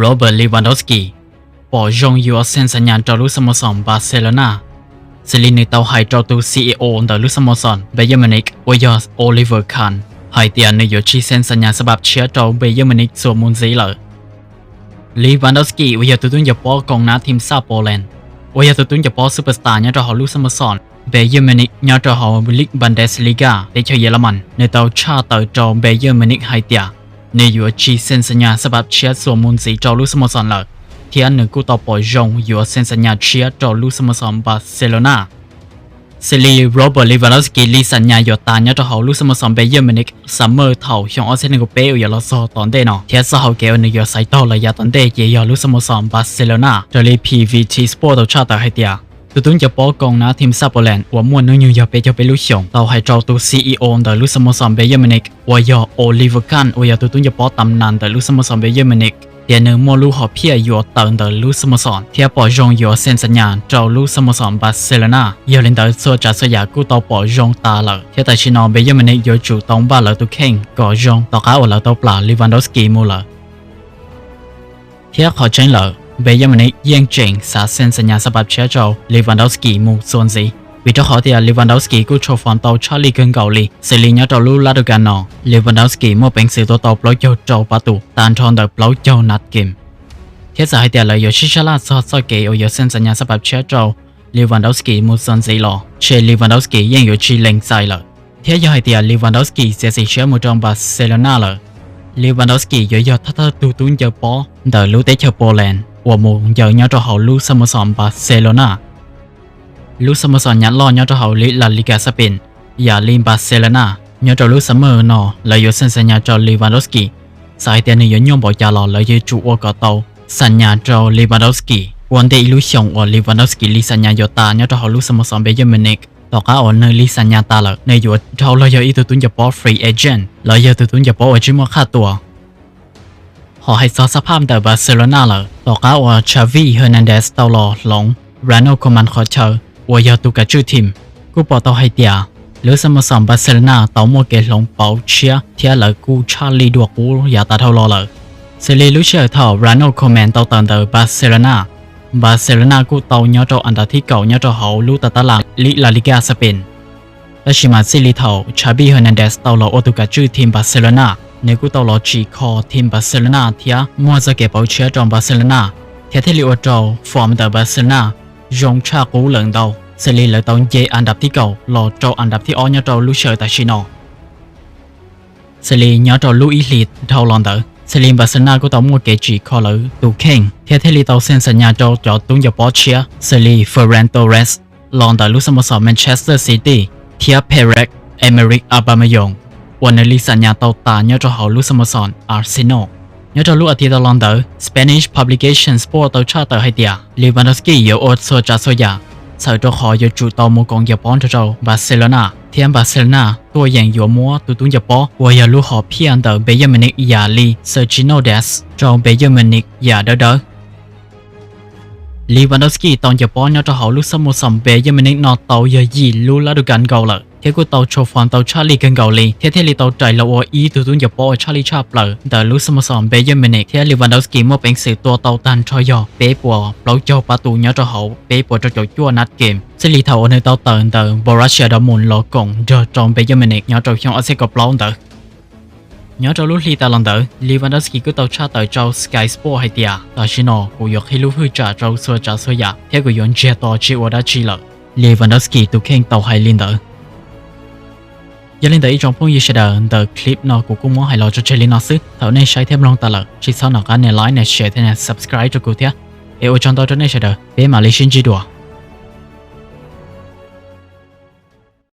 Robert Lewandowski pom zoo yuav xeem xas nyas rau lub xab mos xoos Barcelona. Xws li nws tau hais rau tus C E O ntawm lub xab mos xoos Bayern Munich uas yog Oliver Kahn hais tias nws yuav tsis xeem xas nyas xab pab tshiab rau Bayern Munich txuas mus ntxiv lawm. Lewandowski uas yog tus tub ncaws pob koom nab thim sab Poland, uas yog tus tub ncaws pob superstar nyob rau hauv lub xab mos xoos Bayern Munich nyob rau hauv league Bundesliga teb chaws Yelemas, nws tau tshaj tawm rau Bayern Munich hais tias nws yuav tsis xeem xas nyas xab pab tshiab txuas mus ntxiv rau lub xab mos xoos lawm, thiab nws kuj tau pom zoo yuav xeem xas nyas tshiab rau lub xab mos xoos Barcelona. Xws li Robert Lewandowski li xas nyas yuav tas nyob rau hauv lub xab mos xoos Bayern Munich summer thaum xyoo ob txhiab nees nkaum peb uas yuav los txog tom ntej no, thiab txoj hau kev uas nws yuav xaiv taug los yav tom ntej ces yog lub xab mos xoos Barcelona. Raws li P V T Sport tau tshaj tawm hais tias, tus tub ncaws pob koom nab thim sab Poland uas muaj hnub nyoog yog peb caug peb lub xyoos tau hais rau tus C E O ntawm lub xab mos xoos Bayern Munich uas yog Oliver Kahn uas yog tus tub ncaws pob tam nas ntawm lub xab mos xoos Bayern Munich tias nws muaj lub hom phiaj yuav tawm ntawm lub xab mos xoos thiab pom zoo yuav xeem xas nyas rau lub xab mos xoos Barcelona. Yog li ntawd txhua tsav txhua yam kuj tau pom zoo tas lawm, thiab tam sim no Bayern Munich yuav tsum tau npaj lawv tus kheej kom zoo tom qab uas lawv tau plam Lewandowski mus lawm. Thiab qhov tseeb lawm, Bayern Munich yeej tseem xav xeem xas nyas xab pab tshiab rau Lewandowski mus txuas ntxiv, vim rau qhov tias Lewandowski kuj tshuam fom tau tshaj lij kawg nkaus li. Xws li nyob rau lub lab du kas no, Lewandowski muaj peev xwm tua tau plaub caug rau pab tus tag nrho ntawm plaub caug nab kev. Thiab txawm hais tias lawv yuav sib sab laj txog txoj kev uas yuav xeem xas nyas xab pab tshiab rau Lewandowski mus txuas ntxiv los, ntshe Lewandowski yeej yuav tsis lees txais lawm. Thiab yog hais tias Lewandowski txiav txim siab mus rau Barcelona lawm, Lewandowski yuav yog thawj thawj tug tub ncaws pob ntawm lub teb chaws Poland uas mus ncaws nyob rau hauv lub xab mos xoos Barcelona. Lub xab mos xoos nyab loj nyob rau hauv La Liga Spain, yam li Barcelona, nyob rau lub summer no lawv yuav xeem xas nyas rau Lewandowski. Txawm hais tias nws yuav nyuaj npaum cas los lawv yuav tsum ua kom tau xas nyas rau Lewandowski ua ntej ib lub xyoos uas Lewandowski li xas nyas yuav tas nyob rau hauv lub xab mos xoos Bayern Munich. Tom qab uas nws li xas nyas tas lawm, nws yuav dhau los yog ib tug tub ncaws pob free agent los yog tus tub ncaws pob uas tsis muaj qhab tua. Ho hais txog xab phaj ntawm Barcelona lawm, tom qab uas Xavi Hernandez tau los hloov Ronald Koeman qhov chaw uas yog tus kav tswj team, kuj pom tau hais tias lub xab mos xoos Barcelona tau muaj kev hloov pauv tshiab thiab lawv kuj tshaj lij dua qub yav tas dhau los lawm. Xws li lub sij hawm thaum Ronald Koeman tau tawm ntawm Barcelona, Barcelona kuj tau nyob rau an dab thib kaum nyob rau hauv lub tab tab las La Liga Spain. Tab sis mas txij li thaum Xavi Hernandez tau los ua tus kav tswj team Barcelona, nws kuj tau los tsim kho team Barcelona thiab muaj txoj kev pauv tshiab rau Barcelona, thiab thiaj li ua rau form ntawm Barcelona zoo tshaj qub lawm ntau. Xws li lawv tau nce an dab thib kaum los rau an dab thib ob nyob rau lub sij hawm tam sim no. Xws li nyob rau lub ib hlis dhau los ntawd, xws li Barcelona kuj tau muaj kev tsim kho lawv tus kheej thiab thiaj li tau xeem xas nyas rau cov tub ncaws pob tshiab xws li Ferran Torres los ntawm lub xab mos xoos Manchester City thiab Pierre-Emerick Aubameyang uas nws li xas nyas tau tas nyob rau hauv lub xab mos xoos Arsenal. Nyob rau lub as thiv tau los ntawd, Spanish publication Sport tau tshaj tawm hais tias Lewandowski yuav ua txhua tsav txhua yam txhawm rau qhov yuav tsum tau mus koom ncaws pob nrog rau Barcelona, thiab Barcelona tuaj yeem yuav muab tus tub ncaws pob uas yog lub hom phiaj ntawm Bayern Munich yam li Sergiño Dest rau Bayern Munich yam dawb dawb. Lewandowski tau ncaws pob nyob rau hauv lub xab mos xoos Bayern Munich no tau yog yim lub lab du kas nkaus lawm, thiab kuj tau tshuam fom tau tshaj lij kawg nkaus li, thiab thiaj li tau rais los ua ib tug tub ncaws pob uas tshaj lij tshaj plaws ntawm lub xab mos xoos Bayern Munich, thiab Lewandowski muaj peev xwm tua tau tag nrho yog peb puas plaub caug pab tus nyob rau hauv peb puas rau caum cuaj nab kev, txij li thaum uas nws tau tawm ntawm Borussia Dortmund los koom nrog rau Bayern Munich nyob rau xyoo ob txhiab kaum plaub ntawd. Nyob rau lub hli tas los ntawd, Lewandowski kuj tau tshaj tawm rau Sky Sport hais tias, tam sim no kuv yuav qhib lub hwj tsam rau txhua tsav txhua yam thiab kuv yuav ntsiag to tsis ua dab tsi lawm. Lewandowski tus kheej tau hais li ntawd. Yog li ntawd ib tsoom phooj ywg sawv daws, ntawm clip no kuv kuj muab hais los tso tseg li no xwb. Thaum nej saib thiab mloog tas lawm, tsis txhob nco qab nias like, nias share thiab nias subscribe rau kuv thiab. Es ua tsaug ntau rau nej sawv daws, peb mam li sib ntsib dua.